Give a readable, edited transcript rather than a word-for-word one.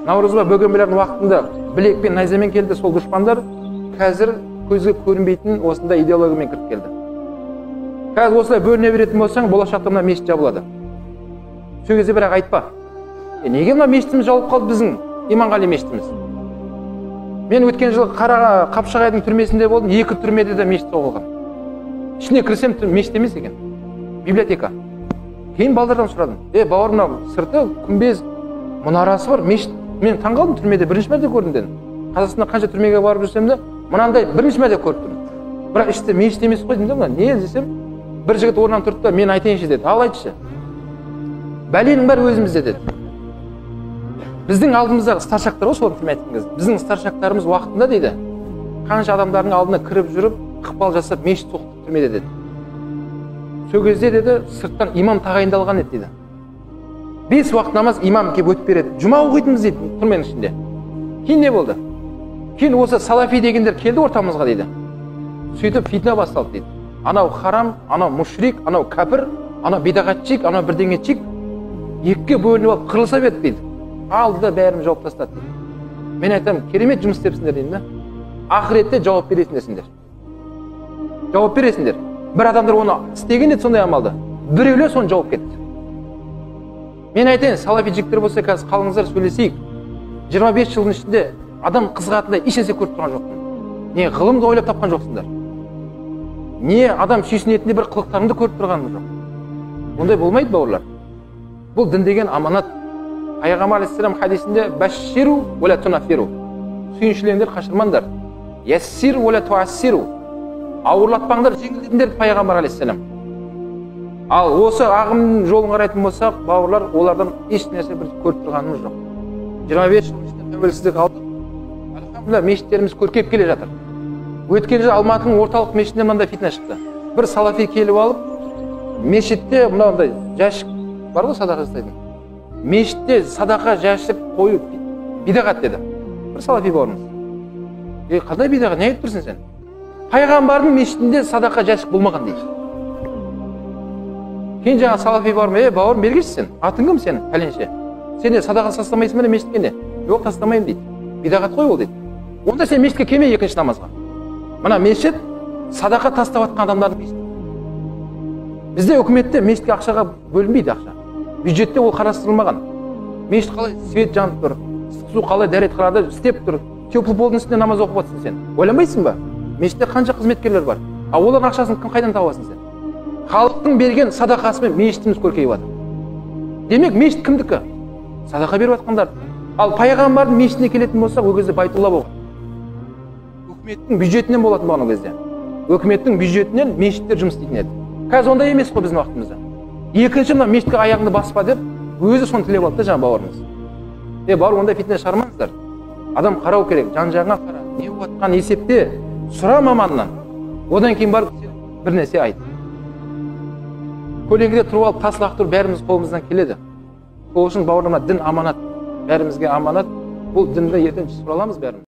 Наурызбай Бөгенбайлардың уақытында білекпен, найзамен келді сол дұшпандар, қазір көзге көрінбейтін осындай идеологиямен кіріп келді. Қазір осылай бөліне беретін болсаң, болашақта мына мешіт жабылады. Сол кезде бірақ айтпа. Неге мына мешітіміз жабылып қалды біздің Иманғали мешітіміз? Мен өткен жылы Қапшағайдың түрмесінде болдым, 2 түрмеде де мешіт соғылған. Ішіне кірсем мешіт емес екен, библиотека. Кейін балдардан сұрадым. Бауыр, мынау сырты күмбез, мұнарасы бар, мешіт. Мен таңғалдым, түрмеде бірінші мәрте көрдім дедім. Қазақстанда қанша түрмеге барып жүрсем де, мынандай бірінші мәрте көріп тұрмын. Бірақ іште мешіт емес қой деймін де, мына не десем, бір жігіт орнынан тұрды да, мен айтайыншы деді. Ал айтшы. Бәленің бәрі өзімізде деді. Біздің алдымыздағы старшактар ғой, солардың тілімен айтқан кезде. Біздің старшактарымыз уақытында дейді, қанша адамдардың алдына кіріп жүріп, ықпал жасап мешіт соқтық түрмеде деді. Сол кезде деді, сырттан имам тағайындалған еді дейді. 5 уақыт намаз имам келіп өтіп береді. Жұма оқитынбыз дейді түрменің ішінде. Кейін не болды? Кейін осы салафи дегендер келді ортамызға дейді. Сөйтіп фитна басталды дейді. Анау харам, анау мушрик, анау кәпір, анау бидағатчик, анау бірдеңечик екіге бөлініп алып қырылыса берді дейді. Алды да бәрін жауып тастады дейді. Мен айтамын, керемет жұмыс істепсіңдер деймін да. Ақыретте жауап бересіңдер сендер. Жауап бересіңдер. Бір адамдар оны істеген еді сондай амалды. Біреулер соны жауып кетті. Мен айтайын, салафи жігіттер болса қазір қалыңыздар сөйлесейік. 25 жылдың ішінде адам қызығатындай ешнәрсе көріп тұрған жоқпын. Не ғылымды ойлап тапқан жоқсыңдар. Не адам сүйсінетіндей бір қылықтарыңды көріп тұрғаным жоқ. Ондай болмайды, бауырлар. Бұл дін деген аманат. Пайғамбар алейхиссалам хадисінде бәшширу уәлә тунафиру. Сүйіншілеңдер, қашырмаңдар. Яссир уәлә туассиру. Ауырлатпаңдар, жеңілдетіңдер пайғамбар алейхиссалам. Ал осы ағымның жолын қарайтын болсақ, бауырлар, олардан еш нәрсе бір көріп тұрғанымыз жоқ. 25 жыл ішінде тәуелсіздік алдық. Альхамдулилла, мешіттеріміз көркейіп келе жатыр. Өткен жылы Алматының орталық мешітінде мынандай фитна шықты. Бір салафи келіп алып, мешітте мынандай жәшік бар ғой, садақа жасайтын. Мешітте садақа жәшік қою бидағат деді. Бір салафи бауырымыз. Қандай бидағат, не айтып тұрсың сен? Пайғамбардың мешітінде садақа жәшік болмаған дейді. Кейін жаңа салафи бауырым, бауырым, бергеші сен, атың кім сенің, пәленше? Сен не садақа тастамайсың ба мешітке не? Жоқ, тастамаймын дейді. Бидағат қой ол дейді. Онда сен мешітке келме екінші намазға. Мына мешіт садақа тастап жатқан адамдардың мешіті. Бізде үкіметте мешітке ақшаға бөлінбейді ақша. Бюджетте ол қарастырылмаған. Мешіт қалай свет жанып тұр, ыстық су қалай дәретханада істеп тұр, теплый полдың үстінде намаз оқып жатсың сен. Ойланбайсың ба? Мешітте қанша қызметкерлер бар? А олардың ақшасын кім қайдан табасың сен? Халықтың берген садақасымен мешітіміз көркейіп жатыр. Демек, мешіт кімдікі? Садақа беріп жатқандар. Ал пайғамбардың мешітіне келетін болсақ, ол кезде Байтулла болған. Үкіметтің бюджетінен болатын болған ол кезде. Үкіметтің бюджетінен мешіттер жұмыс істейтін еді. Қазір ондай емес қой біздің уақытымызда. Екінші, мына мешітке аяғыңды баспа деп, өзі соны тілеп алды да жаңа бауырымыз. Бауыр, ондай фитна шығармаңыздар. Адам қарау керек, жан-жағыңа қара. Не болып жатқанын есепте, сұра маманнан. Одан кейін барып бір нәрсе айт. Көлеңкеде тұрып алып тас лақтыру бәріміз қолымыздан келеді. Сол үшін бауырлар, дін аманат, бәрімізге аманат. Бұл дінді ертең сұраламыз бәріміз.